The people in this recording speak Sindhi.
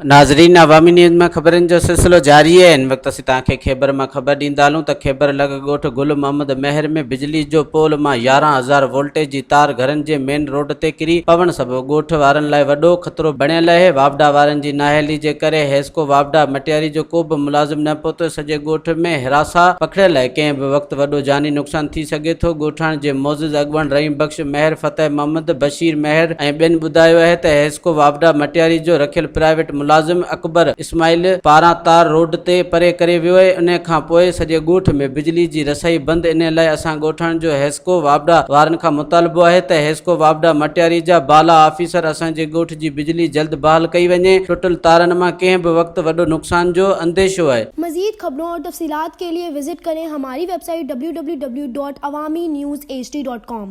ناظرين عوامي نيوز مان خبرن جو سلسلو جاري آهي هن وقت اسين توهان کي خيبر مان خبر ڏيندا هلون ته خيبر لڳ ڳوٺ گل محمد مهر ۾ بجلي جو پول مان 11 هزار وولٽيج جي تار گهرن جي مين روڊ تي ڪري پوڻ سبب ڳوٺ وارن لاء وڏو خطرو بڻيل آهي واپڊا وارن جي نااهلي جي ڪري حيسڪو واپڊا مٽياري جو ڪو به ملازم نه پهتو سڄي ڳوٺ ۾ هراسان پکڙيل آهي ڪنهن به وقت وڏو جاني نقصان ٿي سگهي ٿو ڳوٺاڻ جي معزز اڳواڻ رحيم بخش مهر فتح محمد بشير مهر ۽ ٻين ٻڌايو آهي ته حيسڪو واپڊا مٽياري جو رکيل پرائيويٽ ملازم اڪبر اسماعيل پاران تار روڊ تي پري ڪري ويو آهي انهي کان پوء سڄي ڳوٺ ۾ بجلي جي رسائي بند انهي لاء اسان ڳوٺاڻن جو حيسڪو واپڊا وارن کان مطالبو آهي ته حيسڪو واپڊا مٽياري جا بالا آفيسر اسان جي ڳوٺ جي بجلي جلد بحال ڪئي وڃي ٽٽل تارن مان ڪنهن به وقت وڏو نقصان جو انديشو آهي. مزيد خبرون اور تفصيلات کے لئے وزٽ ڪرين ھماري web site www.awamiNewsHD.com.